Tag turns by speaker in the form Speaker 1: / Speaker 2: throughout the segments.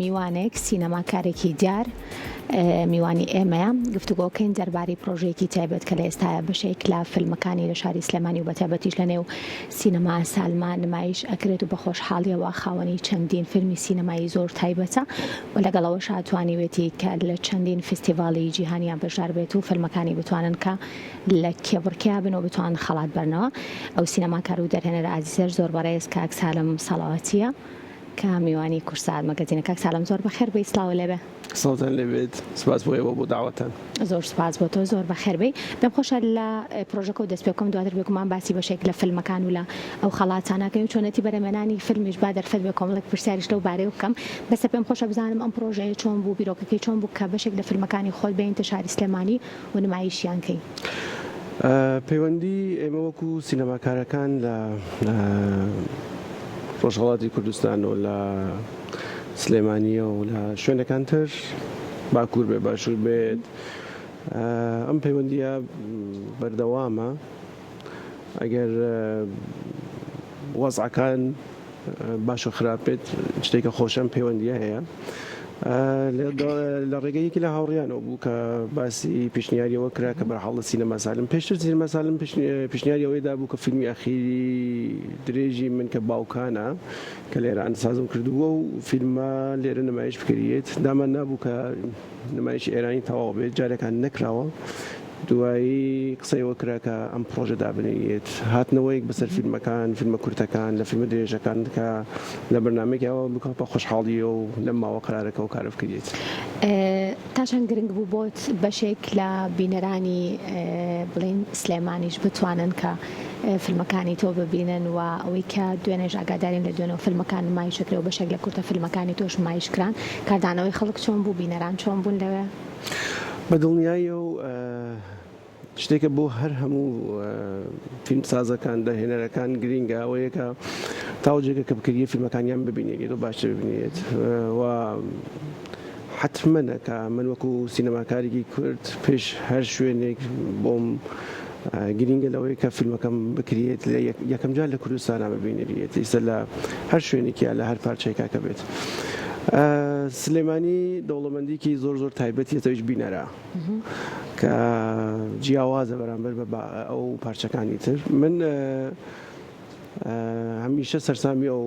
Speaker 1: میوانێک سینەماکارێکی دیار میوانی ئێمەیە گفتوگۆکەین دەربارەی پرۆژەیەکی تایبەت کە لە ئێستایا بەشێک لە فیلمەکانی لە شاری سلێمانی و بەتایبەتیش لە نێو سینەما سالما نمایش ئەکرێت و بە خۆشحاڵیەوە خاوەنی چەندین فیلمی سینەمایی زۆر تایبەتە و لەگەڵ ئەوەشا توانیوێتی کە لە چەندین فیستیڤاڵی جیهانیا بەشدار بێت و فیلمەکانی بتوانن کە لە کێبڕکێیا بن و بتوانن خەڵات بەرنەوە. ئەو سینەماکار و دەرهێنەرە ئازیزەش زۆر بەڕێز کاک سالم سەڵاوەتییە کە میوانی کوردسات مەگەزینە. کاک سالم زۆر بەخێر بێی، سڵاوت لێ بێ.
Speaker 2: سڵاوتان لێ بێت، سپاس بۆ ئێوە بۆ داوەتان.
Speaker 1: زۆر سپاس بۆ تۆ، زۆر بەخێر بێی. پێم خۆشە لە پرۆژەکەوە دەست پێ بکەم، دواتر بێگومان باسی بەشێک لە فیلمەکان و لە ئەو خەڵاتانە ئەکەین و چۆنێتی بەرهەمهێنانی فیلمیش با دەرفەت بێ کۆمەڵێک پرسیاریش لەو بارەیەوە بکەم. بەسە پێم خۆشە بزانم ئەم پرۆژەیە چۆن بوو، بیرۆکەکەی چۆن بوو کە بەشێک لە فیلمەکانی خۆت بێنیتە شاری سلێمانی و نمایشیان کەی؟
Speaker 2: پەیوەندی ئێمە وەکو سینەماکارەکان لە ڕۆژهەڵاتی کوردستان و لە سلێمانییە و لە شوێنەکان تر باکوور بێ باشوور بێت ئەم پەیوەندیە بەردەوامە ئەگەر وەزعەکان باش و خراپ بێت شتێکە خۆشە ئەم پەیوەندیە هەیە لە ڕێگەی یەکی لە هاوڕیانەوە بوو کە باسی پیشنیاریەوە کرا کە بەرحاڵ لە سینەما سالم پێشتر سینەما سالم پیشنیاری ئەوەی دابوو کە فیلمی ئەخیری درێژی من کە باوکانە کە لێرە ئەندسازم کردووە و فیلمە لێرە نمایش بکریێت دامان نابوو کە نمایشی ئێرانی تەواو بێت جارێکان نەکراوە دوایی قسەی ئەوە کرا کە ئەم پڕۆژە دابنریێت، هاتنەوەیەک بەسەر فیلمەکان، فیلمە کورتەکان، لە فیلمە درێژەکان کە لە بەرنامەیەکی ئاوا بکە بە خۆشحاڵییەوە و لەم ماوە قەرارەکە ئەو کارە بکریێت.
Speaker 1: تا چەند گرنگ بوو بۆت بەشێک لە بینەرانی بڵێین سلێمانیش بتوانن کە فیلمەکانی تۆ ببینن و ئەوەی کە دوێنێش ئاگادارین لە دوێنەوە فیلمەکان نمایش دەکرێ و بەشێک لە کورتە فیلمەکانی تۆش نمایش کران، کاردانەوەی خەڵک چۆن بوو، بینەران چۆن بوون لەوێ؟
Speaker 2: بە دڵنیاییەو شتێکە بۆ هەر هەموو فیلمسازەکان دەرهێنەرەکان گرینگە ئەوەیە کە تاو جێگە کە بکریە فیلمەکانیان ببینێت و باشتر ببینێت و حتممەە کە من وەکو سینەماکارێکی کورد پێش هەر شوێنێک بۆم گرینگە لەوەی کە فیلمەکەم بکرێت لە یەکەم جار لە کوردستانە ببینریێت ئیستا لە هەر شوێنێکیا لە هەر پارچەیەکا کە بێت. سلێمانی دەوڵەمەندیکی زۆر زۆر تایبەتی ئەویش بینەرە کە جیاوازە بەرامبەر بە ئەو پارچەکانی تر من هەمیشە سەرسامی ئەو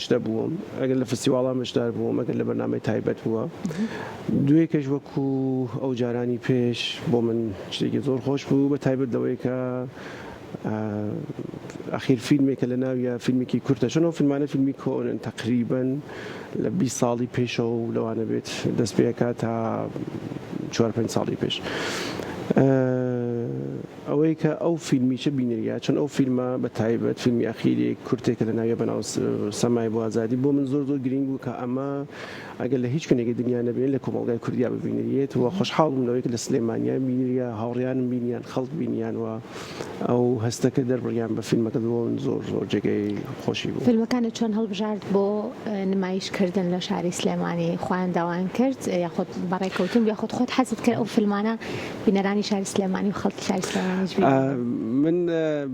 Speaker 2: شتە بووم ئەگەر لە فستیواڵان بەشدار بووم ئەگەر لە بەرنامەی تایبەت بووە دوێکەش وەکو ئەو جارانی پێش بۆ من شتێکی زۆر خۆش بوو بە تایبەت لەوەی کە ئەخیر فیلمێکە لە ناویە فیلمێکی کورتە چۆن ئەو فیلمانە فیلمی کۆنن تەقریبەن لە 20 ساڵی پێشەوە و لەوانە بێت دەست پێکا تا چوار پێنج ساڵی پێش ئەوەی کە ئەو فیلمیشە بینریا چون ئەو فیلمە بە تایبەت فیلمی ئەخیری کورتێکە لە ناویە بەناو سەمای بۆ ئازادی بۆ من زۆر زۆر گرنگ بوو کە ئەمە ئەگەر لە هیچ کوێنێکی دنیا نەبێن لە کۆمەڵگای کوردیا ببینریێت و خۆشحاڵ بووم لەوەی کە لە سلێمانیا بینریا هاوڕیانم بینیان خەڵک بینیان و ئەو هەستە کە دەربڕیان بە فیلمەکە بۆ من زۆر زۆر جێگەی خۆشی بوو.
Speaker 1: فیلمەکانت چۆن هەڵبژارد بۆ نمایش کردن لە شاری سلێمانی؟ خۆیان داوایان کرد یاخود بە ڕێکەوتن بوو یاخود خۆت حەزت کرد ئەو فیلمانە بینەرانی شاری سلێمانی و خەڵکی شاری سلێمانیش ببینن؟
Speaker 2: من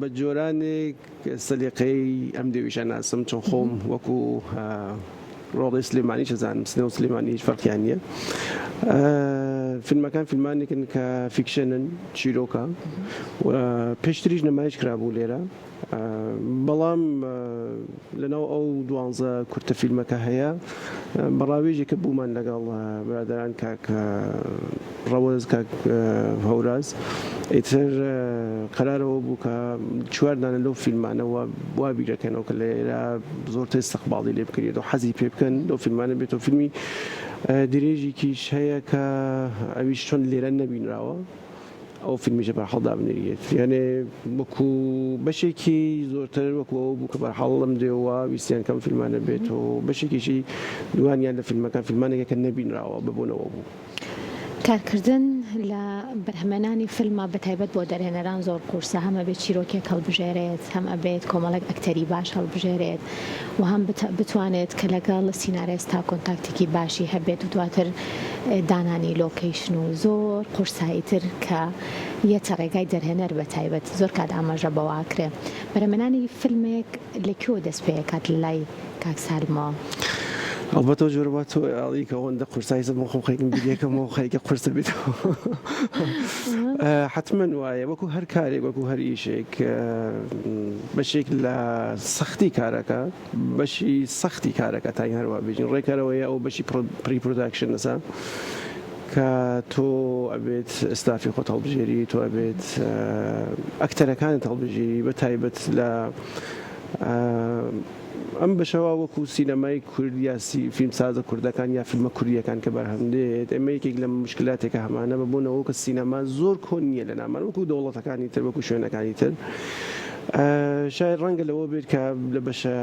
Speaker 2: بە جۆرانێک سەلیقەی ئەم دێویشە ناسم چون خۆم وەکو ڕۆڵی سلێمانی چزانم سنە و سلێمانی هیچ فەرقیان نییە فیلمەکان فیلمانێکن کە fiction ن چیرۆکە و پێشتریش نمایش کرابوو لێرە بەڵام لەناو ئەو دوانزە کورتە فیلمەکە هەیە بەڕاوێژێکە بوومان لەگەڵ برادران کاک ڕەوەز کاک هەوراز ئیتر قەرارەوە بوو کە چوار دانە لەو فیلمانە وا بیرەکەنەوە کە لێرە زۆرتر ئیستقباڵی لێ بکرێت و حەزی پێ بکەن لەو فیلمانە بێتەوە فیلمی درێژێکیش هەیە کە ئەویش چۆن لێرە نەبینراوە ئەو فیلمیشە بەرحاڵ دابنریێت یانێ وەکو بەشێکی زۆرتر وەکو ئەو بوو کە بەرحاڵ لەم دێوە ویستیان کەم فیلمانە بێت و بەشێکیشی دوانیان لە فیلمەکان فیلمانێکە کە نەبینراوە بەبوونەوە بوو.
Speaker 1: کارکردن لە بەرهەمێنانی فیلما بەتایبەت بۆ دەرهێنەران زۆر قورسە هەم ئەبێت چیرۆکێک هەڵبژێرێت هەم ئەبێت کۆمەڵێک ئەکتەری باش هەڵبژێرێت و هەم بتوانێت کە لەگەڵ سینارێستا کۆنتاکتێکی باشی هەبێت و دواتر دانانی لۆکەیشن و زۆر قورسایی تر کە یەتە ڕێگای دەرهێنەر بەتایبەت زۆر کات ئاماژە بەوە ئەکرێ بەرهەمێنانی فیلمێک لە کوێوە دەست پێ ئەکات لەلای کاک سالمەوە؟
Speaker 2: ئەڵبەتە ئەو جۆرە وا تۆ ئەڵێی کە ئەوەندە قورسە ئیستا من خۆم خەریکم بیرێکەمەوە خەریکە قورسە بێتەوە. حەتمەن وایە وەکو هەر کارێک وەکو هەر ئیشێک بەشێک لە سەختی کارەکە بەشی سەختی کارەکە تاین هەروە بژین ڕێکەرەوەیە ئەو بەشی pre production ەسە کە تۆ ئەبێت ستافی خۆت هەڵبژێری تۆ ئەبێت ئەکتەرەکانت هەڵبژێری بە تایبەت لە ئەم بەشەوە وەکو سینەمای کورد یا فیلمسازە کوردەکان یا فیلمە کوردییەکان کە بەرهەم دێت، ئێمە یەکێک لە موشکلاتێک کە هەمانە بە بۆنەوە کە سینەما زۆر کۆن نییە لە نامان وەکو دەوڵەتەکانی تر وەکو شوێنەکانی تر شاید ڕەنگە لەوە بێت کە لە بەشە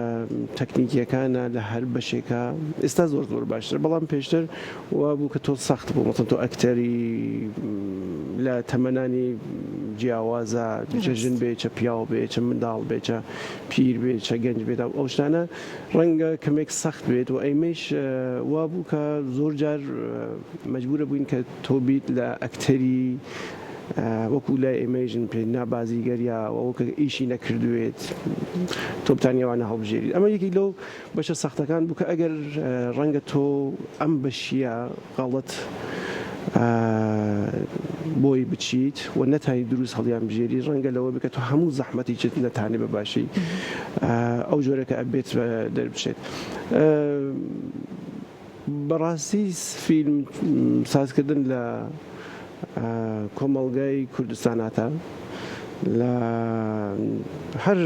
Speaker 2: تەکنیکیەکانە لە هەر بەشێکە ئێستا زۆر زۆر باشتر بەڵام پێشتر وا بوو کە تۆ سەخت بوو مەسەن تۆ ئەکتەری لە تەمەنانی جیاوازە چە ژن بێ چە پیاو بێ چە منداڵ بێ چە پیر بێت چە گەنج بێت ئەو شتانە ڕەنگە کەمێک سەخت بێت و ئەیمەیش وا بوو کە زۆر جار مەجبورە بووین کە تۆ بیت لە ئەکتەری وەکو لای ئێمەی ژن پێ نابازیگەر یا ئەوە کە ئیشی نەکردوێت تۆ بتانی ئەوانە هەڵبژێریت ئەمە یەکێک لەو بەشە سەختەکان بوو کە ئەگەر ڕەنگە تۆ ئەم بەشیە غەڵەت بۆی بچیت و نەتانی دروست هەڵیان بژێری ڕەنگە لەوە بکە تۆ هەموو زەحمەتیشت نەتانێ بە باشی ئەو جۆرە کە ئەبێت دەربچێت. بەڕاستی فیلم سازکردن لە کۆمەڵگای کوردستاناتە لە هەر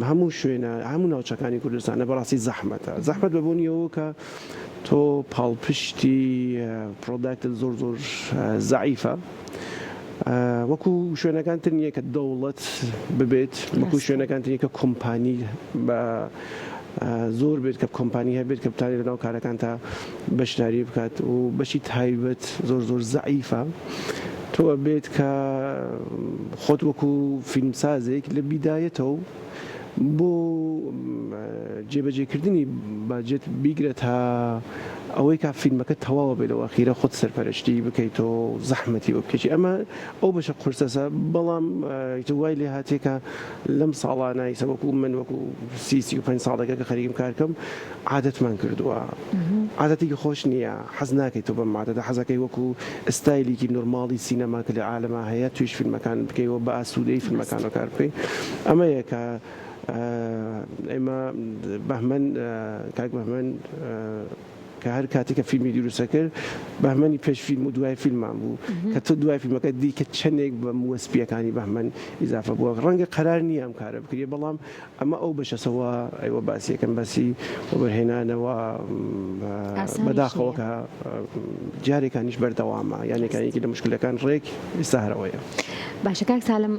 Speaker 2: هەموو شوێنە هەموو ناوچەکانی کوردستانە بەڕاستی زەحمەتە زەحمەت بەبوونیەوە کە تۆ پاڵپشتی product ت زۆر زۆر زەعیفە وەکو شوێنەکان تر نییە کە دەوڵەت ببێت وەکو شوێنەکان تر نییە کە کۆمپانی بە زۆر بێت کە کۆمپانی هەبێت کە بتانێت لەناو کارەکان تا بەشداری بکات و بەشی تایبەت زۆر زۆر زەعیفە تۆ بێت کە خۆت وەکو فیلمسازێک لە بیدایەتەوە بۆ جێبەجێکردنی budget بیگرە تا ئەوەی کا فیلمەکە تەواوە بێت لەو ئەخیرە خۆت سەرپەرشتی بکەیت و زەحمەتی بۆ بکێشی ئەمە ئەو بەشە قورسەسە بەڵام ئیتر وای لێ هاتیە کە لەم ساڵانە ئیسە وەکو من وەکو سی 35 ساڵێکە کە خەریکم کارکەم عادەتمان کردووە عادەتێکی خۆش نییە حەز ناکەیت تۆ بەم عادەتە حەزەکەی وەکو ستایلێکی normal ی سینەما کە لە عالەما هەیە تویش فیلمەکان بکەی و بە ئاسوودەی فیلمەکان کار بکەی ئەمەیە کە ئێمە بەهمەن کاک بەهمەن کە هەر کاتێک کە فیلمی دروستە کرد بەهمەنی پێش فیلم و دوای فیلمان بوو کە تۆ دوای فیلمەکە دی کە چەندێک بە مووە سپییەکانی بەهمەن ئیزافە بووە ڕەنگە قەرار نییە ئەم کارە بکرێ بەڵام ئەمە ئەو بەشەسەوە ئەیوە باسیەکەم باسی وەبەرهێنانەوە بەداخەوە کە جارێکانیش بەردەوامە یانەکانێکی لە مشکلەکان ڕێک ئێستا هەرەوەیە.
Speaker 1: باشە کاک سالم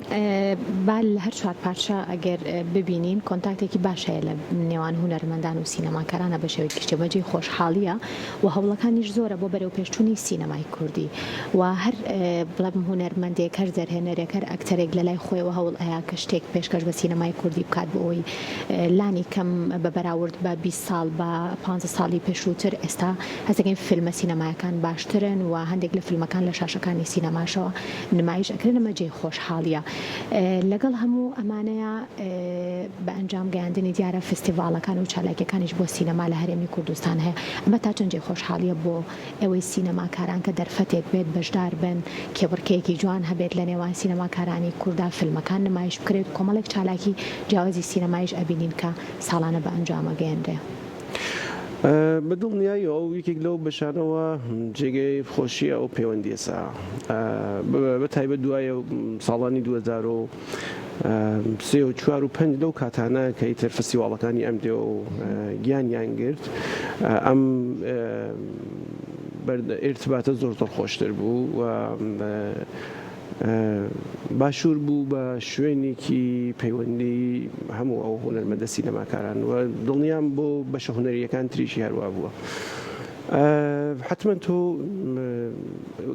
Speaker 1: با لە هەر چوار پارچە ئەگەر ببینین contact ێکی باش هەیە لە نێوان هونەرمەندان و سینەماکارانە بە شێوەی گشتی بە جێی خۆشحاڵیە و هەوڵەکانیش زۆرە بۆ بەرەوپێشچوونی سینەمای کوردی و هەر بڵێم هونەرمەندێک هەر دەرهێنەرێک هەر ئەکتەرێک لە لای خۆیەوە هەوڵ ئەیا کە شتێک پێشکەش بە سینەمای کوردی بکات بۆ ئەوەی لانی کەم بە بەراورد بە 20 ساڵ بە 15 ساڵی پێشووتر ئێستا هەستەکەین فیلمە سینەمایەکان باشترن و هەندێک لە فیلمەکان لە شاشەکانی سینەماشەوە نمایش ئەکرێن ئەمە جێی خۆشحاڵیە لەگەڵ هەموو ئەمانەیا بە ئەنجام گەیاندنی دیارە فستیڤاڵەکان و چالاکیەکانیش بۆ سینەما لە هەرێمی کوردستان هەیە ئەمە تا چەند جێی خۆشحاڵیە بۆ ئێوەی سینەماکاران کە دەرفەتێک بێت بەشدار بن کێبڕکێیەکی جوان هەبێت لە نێوان سینەماکارانی کوردا فیلمەکان نمایش بکرێت کۆمەڵێک چالاکی جیاوازی سینەمایش ئەبینین کە ساڵانە بە ئەنجام ئەگەیەنرێ.
Speaker 2: بە دڵنیاییەوە ئەو یەکێک لەو بەشانەوە جێگەی خۆشیە ئەو پەیوەندیەسە بە تایبەت دوای ساڵانی 2003 و 4 و 5 لەو کاتانە کە ئیتر فستیواڵەکانی ئەم دێ و گیانیان گرت ئەم ئیرتباتە زۆر زۆر خۆشتر بوو و باشوور بوو بە شوێنێکی پەیوەندی هەموو ئەو هونەرمەندە سینەماکاران و دڵنیام بۆ بەشە هونەرییەکان تریشی هەروا بووە. حەتمەن تۆ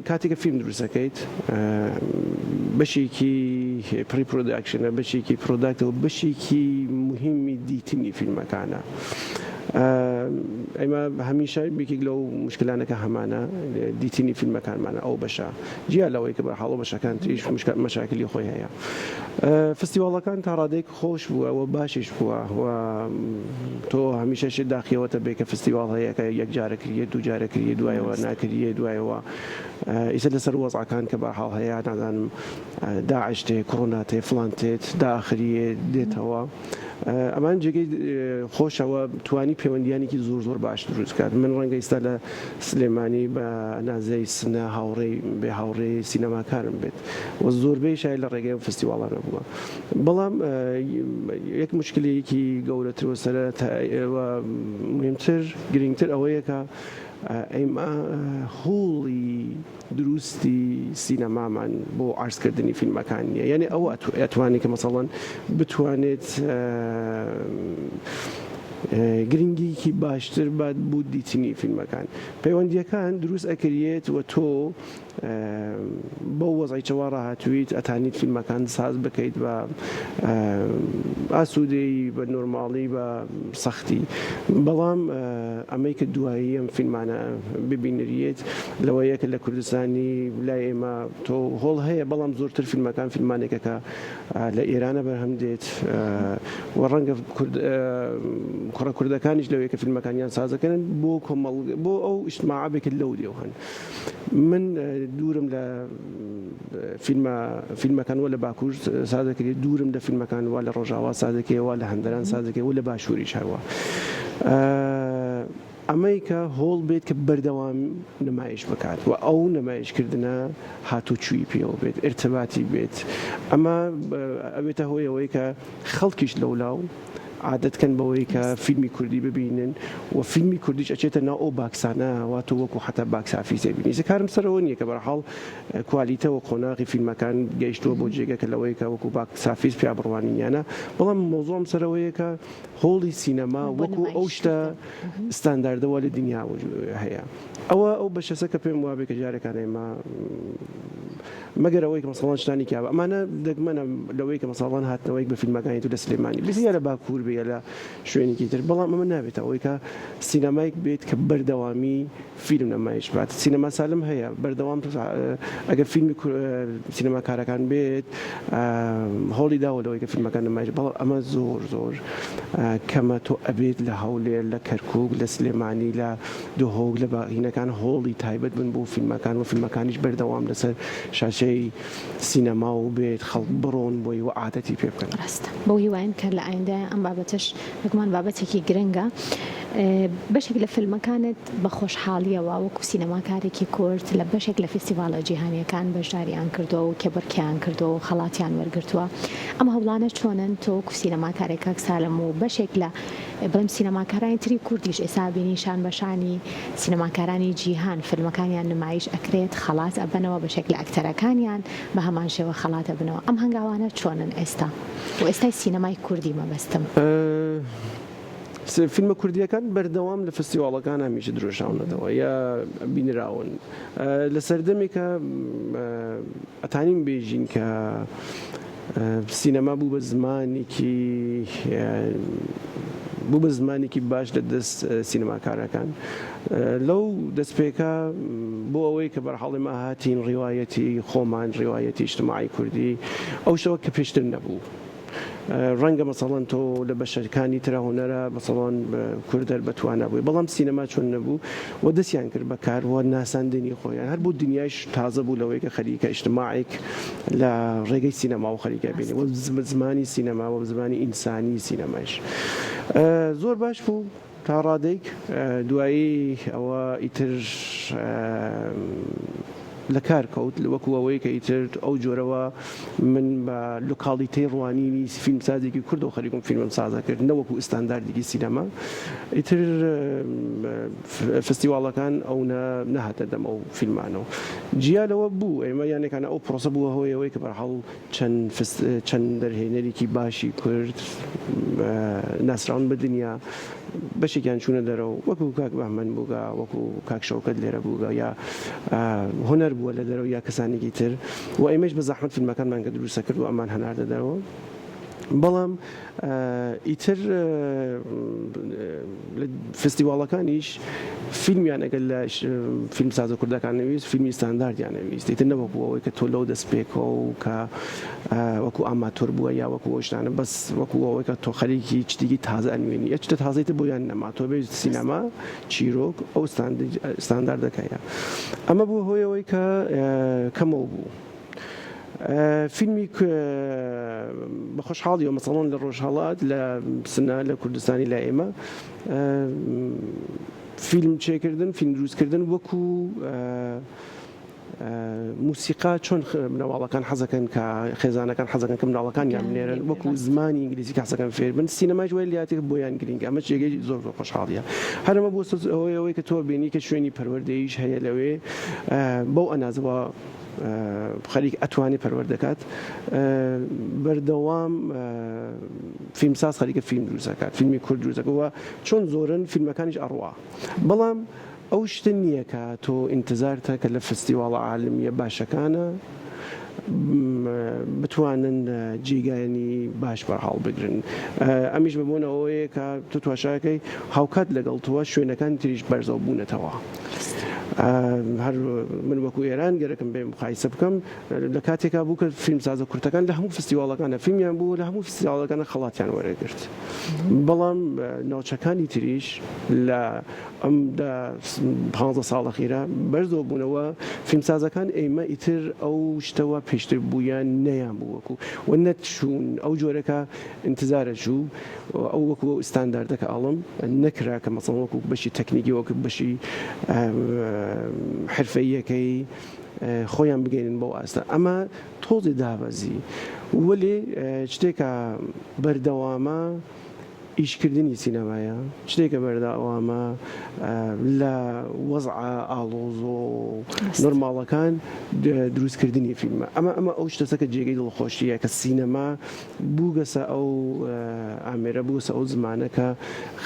Speaker 2: کاتێکە فیلم دروستەکەیت بەشێکی pre production ە بەشێکی product ەوە بەشێکی مهمی دیتنی فیلمەکانە. ئێمە هەمیشە یەکێک لەو مشکلانە کە هەمانە دیتنی فیلمەکانمانە ئەو بەشە جیا لەوەی کە بەرحاڵ بەشەکان تریش مەشاکلی خۆی هەیە. فستیواڵەکان تا ڕادەیەک خۆش بووە و باشیش بووە و تۆ هەمیشە شت داخیەوەتە بێ کە فستیواڵ هەیە کە یەک جارە کریە دوو جارە کریە دوایەوە ناکریە دوایەوە ئیسە لەسەر وەزعەکان کە بەرحاڵ هەیە نازانم داعش تێ کۆرۆنا تێ فڵان تێت داخریێ دێتەوە ئەمان جێگەی خۆشەوە توانی پەیوەندیانێکی زۆر زۆر باش دروست کات من ڕەنگە ئیستا لە سلێمانی بە نازەی سنە هاوڕێی بێ هاوڕێی سینەماکارم بێت و زۆربەی شای لە ڕێگەی ئەو فستیواڵانە بووە بەڵام یەک مشکلەیەکی گەورەتر و سەرە مهمتر گرنگتر ئەوەیە کە ئەیما هوڵی دروستی سینەمامان بۆ عەرزکردنی فیلمەکان نییە یعنی ئەوە ئەتوانێت کە مەسەڵەن بتوانێت گرنگیکی باشتر بات بۆ دیتنی فیلمەکان پەیوەندیەکان دروست ئەکریێت و تۆ بەو وەزعی چەوا ڕاهاتوویت ئەتانیت فیلمەکان ساز بکەیت بە ئاسوودەیی بە نۆرماڵی بە سەختی بەڵام ئەمەی کە دوایی ئەم فیلمانە ببینریێت لەوەیە کە لە کوردستانی لای ئێمە تۆ هۆڵ هەیە بەڵام زۆرتر فیلمەکان فیلمانێکە کە لە ئێرانە بەرهەم دێت و ڕەنگە کوڕە کوردەکانیش لەوەیە کە فیلمەکانیان سازەکەن بۆ کۆمەڵ بۆ ئەو ئیجتماعە بێت کە لەو دێو هەن من دوورم لە فیلمە فیلمەکان وە لە باکوور سازەکرێت دوورم لە فیلمەکان وا لە ڕۆژاوا سازەکەی وا لە هەندەران سازەکەی و لە باشووریش هەروە ئەمەی کە هۆڵ بێت کە بەردەوام نمایش بکات و ئەو نمایشکردنە هاتوچووی پێوە بێت ئرتباتی بێت ئەمە ئەوێتە هۆیەوەی کە خەڵکیش لەولاو عادەت کەن بەوەی کە فیلمی کوردی ببینن و فیلمی کوردیش ئەچێتە ناو ئەو باکسانە وا تۆ وەکو حەتا box office ێ بینی ئیستا کارم سەرەوە نییە کە بەرحاڵ کوالیتە و قۆناغی فیلمەکان گەیشتووە بۆ جێگە کە لەوەی کە وەکو box office پیا بڕوانین یانە بەڵام مەوزوعم سەرەوەیە کە هۆڵی سینەما وەکو ئەو شتە ستانداردەوە لە دنیا هەیە ئەوە ئەو بەشەسە کە پێم وابێ کە جارێکان ئێمە مەگەر ئەوەی کە مەسەڵەن شتانی کابە ئەمانە دەگمەنە لەوەی کە مەسەڵەن هاتنەوەیەک بە فیلمەکانی تو لە سلێمانی بێت یا لە باکوور بێ یا لە شوێنێکی تر بەڵام ئەمە نابێتە ئەوەی کە سینەمایک بێت کە بەردەوامی فیلم نمایش بات سینەما سالم هەیە بەردەوام ئەگەر فیلمی سینەماکارەکان بێت هۆڵی داوە لەوەی کە فیلمەکان نمایش بەڵام ئەمە زۆر زۆر کەمە تۆ ئەبێت لە هەولێر لە کەرکک لە سلێمانی لە دهۆک لە باغینەکان هۆڵی تایبەت بن بۆ فیلمەکان و فیلمەکانیش بەردەوام لەسەر شاشەی سینەما و بێت خەڵک بڕۆن بۆی و عادەتی پێ بکەن.
Speaker 1: ڕاستە. بەو هیوایەم کە لە ئایندە ئەم بابەتەش بێگومان بابەتێکی گرنگە. بەشێک لە فیلمەکانت بە خۆشحاڵییەوە وەکو سینەماکارێکی کورد لە بەشێک لە فیستیڤاڵە جیهانییەکان بەشداریان کردووە و کێبڕکێیان کردووە و خەڵاتیان وەرگرتووە. ئەم هەوڵانە چۆنن تۆ وەکو سینەماکارێک کاک سالم و بەشێک لە بڵێم سینەماکارانی تری کوردیش ئێستا بینی شان بە شانی سینەماکارانی جیهان فیلمەکانیان نمایش ئەکرێت خەڵات ئەبەنەوە بەشێک لە ئەکتەرەکانیان بە هەمان شێوە خەڵات ئەبنەوە ئەم هەنگاوانە چۆنن ئێستا و ئێستای سینەمای کوردی مەبەستم؟
Speaker 2: فیلمە کوردییەکان بەردەوام لە فستیواڵەکان هەمیشە درۆشاونەتەوە یا بینراون لە سەردەمێکە ئەتانین بێژین کە سینەما بوو بە زمانێکی بوو بە زمانێکی باش لە دەست سینەماکارەکان لەو دەستپێکە بۆ ئەوەی کە بەرحاڵی ما هاتین ڕیوایەتی خۆمان ڕیوایەتی ئیجتماعی کوردی ئەو شتەوە کە پێشتر نەبوو. ڕەنگە مەسەڵەن تۆ لە بەشەکانی ترا هونەرە مەسەڵەن کورد هەر بەتوانا بووی بەڵام سینەما چۆن نەبوو و دەستیان کرد بە کار و ناساندنی خۆیان هەر بۆ دنیایش تازە بوو لەوەی کە خەریکە ئیجتماعێک لە ڕێگەی سینەما و خەریکە بینی و زمانی سینەما و زمانی ئینسانی سینەمایش زۆر باش بوو. تا ڕادەیک دوایی ئەوە ئیتر لە کار کەوت وەکو ئەوەی کە ئیتر ئەو جۆرەوە من بە لوکاڵیتەی ڕوانینی فیلمسازێکی کوردەوە خەریکم فیلمم سازە کرد نەوەکو ئستانداردێکی سینەما ئیتر فستیواڵەکان ئەو نەهاتە دەم ئەو فیلمانەوە جیا لەوە بوو ئێمە یانەکانە ئەو پرۆسە بووە هۆی ئەوەی کە بەرحاڵ چەند دەرهێنەرێکی باشی کورد ناسراون بە دنیا، بەشێکیان چوونە دەرەوە وەکو کاک بەهمەن بووگە، وەکو کاک شەوکەت لێرە بووگە یا هونەر بووە لە دەرەوە یا کەسانێکی تر و ئێمەش بە زەحمەت فیلمەکانمان کە دروستە کرد و ئەمان هەناردە دەرەوە. بەڵام ئیتر لە فستیواڵەکانیش فیلمیان ئەگەر لە فیلمسازە کوردەکان نەویست فیلمی ستانداردیان نەویست ئیتر نەوەکو ئەوەی کە تۆ لەو دەست پێکەوە و کە وەکو ئاماتۆر بووە یا وەکو ئەو شتانە بەس وەکو ئەوەی کە تۆ خەریکی شتێکی تازە ئەنوێنی ئە شتە تازەی تر بۆیان نەما تۆ بێ سینەما چیرۆک ئەو ستانداردەکەیە ئەمە بوو هۆی ئەوەی کە کەمەوە بوو. فیلمی بە خۆشحاڵیەوە مەسەڵەن لە ڕۆژهەڵات لە سنە لە کوردستانی لای ئێمە فیلم چێکردن فیلم دروستکردن وەکو موسیقا چۆن بنەواڵەکان حەزەکەن کە خێزانەکان حەزەکەن کە مناڵەکانیان بنێرن وەکو زمانی ئینگلیزی کە حەزەکەن فێر بن سینەمایش وای لاتێک بۆیان گرنگە ئەمە جێگەی زۆر زۆر خۆشحاڵیە هەرمە بۆ ئەوەی ئەوەی کە تۆ بینی کە شوێنی پەروەردەیش هەیە لەوێ بەو ئەنازەوە خەریک ئەتوانێ پەروەردەکات بەردەوام فیلمساز خەریکە فیلم دروستەکات فیلمی کورد دروستەکەەوە چۆن زۆرن فیلمەکانیش ئەڕوا بەڵام ئەو شتە نییە کە تۆ ئینتزارتە کە لە فستیواڵە عالمیە باشەکانە بتوانن جێگایانی باش بەرهاڵ بگرن ئەمیش بە بۆنە ئەوەیە کە تۆ تواشاکەی هاوکات لەگەڵ تۆوە شوێنەکان تریش بەرزەوە بوونەتەوە. هەر من وەکو ئێران گەرەکم بێ مقایسە بکەم لە کاتێکا بوو کە فیلمسازە کورتەکان لە هەموو فستیواڵەکانە فیلمیان بوو لە هەموو فستیواڵەکانە خەڵاتیان وەرەگرت بەڵام ناوچەکانی تریش لە ئەم دە پانزە ساڵ ئەخیرە بەرزەوە بوونەوە فیلمسازەکان ئێمە ئیتر ئەو شتەوە پێشتر بوویان نەیان بوو وەکو و نەچوون ئەو جۆرەکە ئینتزارە چوو ئەو وەکو ئەو ستانداردە کە ئەڵم نەکرا کە مەسەڵەن وەکو بەشی تەکنیکی وەکو بەشی حرفەییەکەی خۆیان بگەینن بەو ئاستە ئەمە تۆزێ دابەزی وەلێ شتێکە بەردەوامە ئیشکردنی سینەمایە شتێکە بەردەوامە لە وەزعە ئاڵۆز و نۆرماڵەکان دروستکردنی فیلمە ئەمە ئەمە ئەو شتەسە کە جێگەی دڵخۆشیە کە سینەما بووگەسە ئەو ئامێرە بووگەسە ئەو زمانە کە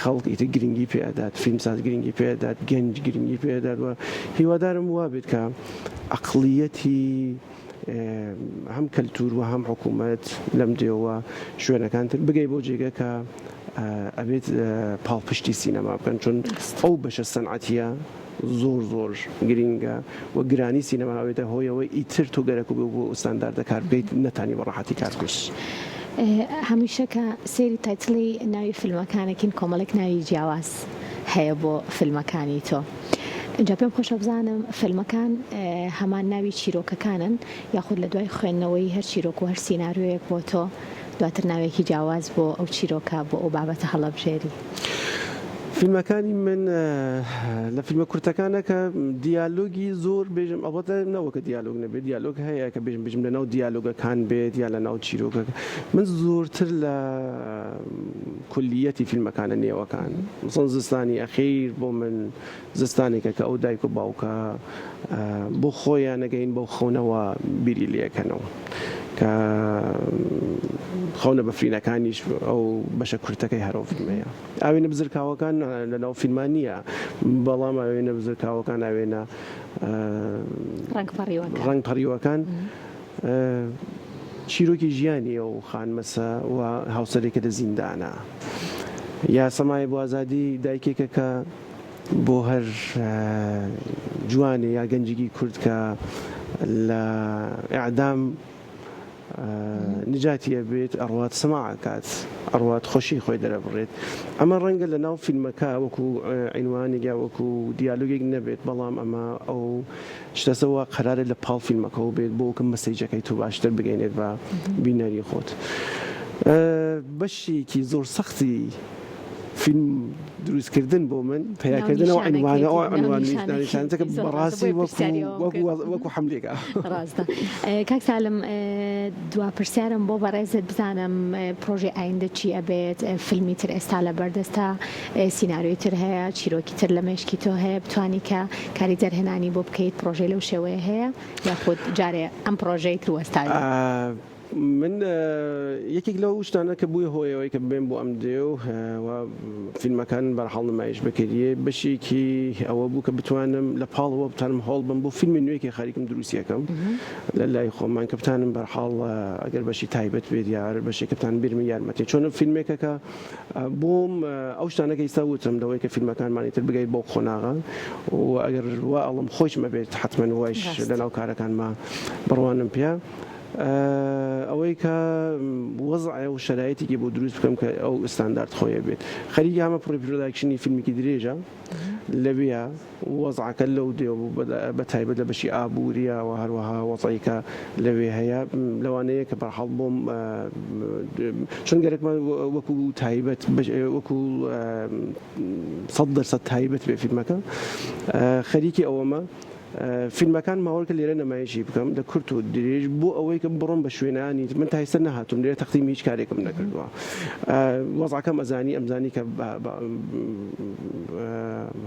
Speaker 2: خەڵک ئیتر گرنگی پێ ئەدات فیلمساز گرنگی پێ ئەدات گەنج گرنگی پێ ئەدات و هیوادارم وابێت کە عەقڵیەتی هەم کەلتور و هەم حکوومەت لەم دێوە شوێنەکان تر بگەی بۆ جێگە کە ئەبێت پاڵپشتی سینەما بکەن چون ئەو بەشە سەنعەتیە زۆر زۆر گرینگە و گرانی سینەما ئەبێتە هۆیەوەی ئیتر تۆ گەرەک بێ بۆ ستانداردە کار بکەیت نەتانی بە ڕەحەتی کار بکەیت.
Speaker 1: هەمیشە کە سەیری title ی ناوی فیلمەکانەکین کۆمەڵێک ناوی جیاواز هەیە بۆ فیلمەکانی تۆ ئینجا پێم خۆشە بزانم فیلمەکان هەمان ناوی چیرۆکەکانن یاخود لە دوای خوێندنەوەی هەر چیرۆک و هەر سیناریۆیەک بۆ تۆ دواتر ناوێکی جیاواز بۆ ئەو چیرۆکە بۆ ئەو بابەتە هەڵەبژێری؟
Speaker 2: فیلمەکانی من لە فیلمە کورتەکانە کە دیالۆگی زۆر بێژم ئەڵبەتە نەوەکە دیالۆگ نەبێت دیالۆگ هەیە کە بێژم بێژم لەناو دیالۆگەکان بێت یا لەناو چیرۆکەکە من زۆرتر لە کولیەتی فیلمەکانە نێوەکان مەسەڵەن زستانی ئەخیر بۆ من زستانێکە کە ئەو دایک و باوکە بۆ خۆیان نەگەین بەو خەونەوە بیری لێکەنەوە کە خەونە بەفرینەکانیش ئەو بەشە کورتەکەی هەرەو فیلمەیە ئاوێنە بزرکاوەکان لەناو فیلمان نییە بەڵام ئاوێنە بزرکاوەکان ئاوێنە ڕەنگ پەڕیوەکان چیرۆکی ژیانی ئەو خانمەسە و هاوسەرێکە لە زیندانە یا سەمای بۆ ئازادی دایکێکە کە بۆ هەر جوانێ یا گەنجێکی کورد کە لە ئیعدام نجاتی ئەبێت ئەڕوات سەما ئەکات ئەڕوات خۆشی خۆی دەرەبڕێت ئەمە ڕەنگە لە ناو فیلمەکە وەکو عینوانێک یا وەکو دیالۆگێک نەبێت بەڵام ئەمە ئەو شتەسەوە قەرارە لە پاڵ فیلمەکەەوە بێت بۆ کە message ەکەی تۆ باشتر بگەینێت بە بینەری خۆت بەشێکی زۆر سەختی فیلم دروستکردن بۆ من پەیاکردن ئەو عینوانە ئەو عینوان ناونیشانەکە بەڕاستی وەکو وەکو حەملێکە.
Speaker 1: ڕاستە کاک سالم دوا پرسیارم بۆ بەڕێزت بزانم پرۆژەی ئایندە چی ئەبێت فیلمی تر ئێستا لە بەردەستە سیناریۆی تر هەیە چیرۆکی تر لە مێشکی تۆ هەیە بتانی کە کاری دەرهێنانی بۆ بکەیت پرۆژەی لەو شێوەیە هەیە یاخود جارێ ئەم پرۆژەی تر وەستاوی؟
Speaker 2: من یەکێک لەو شتانە کە بووی هۆیەوەی کە بێم بۆ ئەم دێ و فیلمەکان بەرحاڵ نمایش بکریێ بەشێکی ئەوە بوو کە بتوانم لە پاڵەوە بتانم هەوڵ بم بۆ فیلمی نوێکی خەریکم دروستیەکەم لە لای خۆمان کە بتانم بەرحاڵ ئەگەر بەشی تایبەت بێت یار بەشێک کە بتان بیرمی یارمەتی چۆنە فیلمێکەکە بۆم ئەو شتانە کە ئیستا وتم لەوەی کە فیلمەکانمانی تر بگەیت بەو قۆناغە و ئەگەر وا ئەڵم خۆیشم ئەبێت حەتمەن وایش لەناو کارەکانما بڕوانم پێ ئەوەی کە وەزعە و شەرایتێکی بۆ دروست بکەم کە ئەو ستاندارد خۆیە بێت خەریکی هەمە pre-production ی فیلمێکی درێژە لەویا وەزعەکە لەو دێ بوو بە تایبەت لە بەشی ئابووریە و هەروەها وەزعی کە لەوێ هەیە لەوانەیە کە بەرحاڵ بۆم چون گەرەکمە وەکو تایبەت وەکو 100% تایبەت بێ فیلمەکە خەریکی ئەوەمە فیلمەکان ماوەکە لێرە نمایشی بکەم لە کورت و درێژ بۆ ئەوەی کە بڕۆم بە شوێنانی من تا ئێستا نەهاتوم لێرە تەقدیمی هیچ کارێکم نەکردووە وەزعەکەم ئەزانی ئەمزانی کە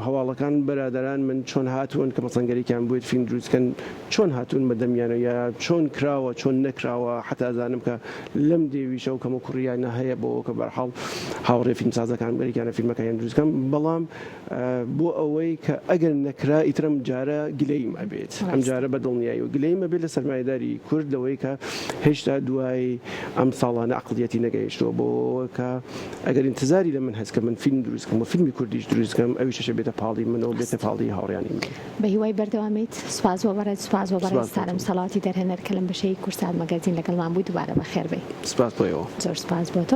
Speaker 2: هەواڵەکان بەرادەران من چۆن هاتوون کە مەسەنگەرێکیان بوێت فیلم دروستکەن چۆن هاتوون بەدەمیانە یا چۆن کراوە چۆن نەکراوە حتا ئەزانم کە لەم دێویشە و کەمە کوڕیانە هەیە بۆ کە بەرحاڵ هاوڕێ فیلمسازەکان گەرێکیانە فیلمەکانیان دروستکەم بەڵام بۆ ئەوەی کە ئەگەر نەکرا ئیتر ئەم جارە گلەییم ئەبێت، ئەم جارە بە دڵنیاییەوە گلەییم ئەبێت لە سەرمایەداری کورد لەوەی کە هێشتا دوای ئەم ساڵانە عەقڵیەتی نەگەیشتووە بۆ کە ئەگەر ئینتزاری لە من هەست کە من فیلم دروست کەم و فیلمی کوردیش دروست کەم ئەویش ئەشێ بێتە پاڵی منەوە بێتە پاڵی هاوڕیانی من.
Speaker 1: بە هیوای بەردەوامیت. سوپاس بۆ بەڕێز سوپاس بۆ بەڕێز
Speaker 2: سوپاس بۆ
Speaker 1: سالم
Speaker 2: تۆ.
Speaker 1: سەڵاواتی دەرهێنەر کە لەم بەشەی کوردسات مەگەزین لەگەڵمان بووی دووبارە بەخێر بێی.
Speaker 2: سوپاس بۆ ئێوە.
Speaker 1: زۆر سوپاس بۆ تۆ.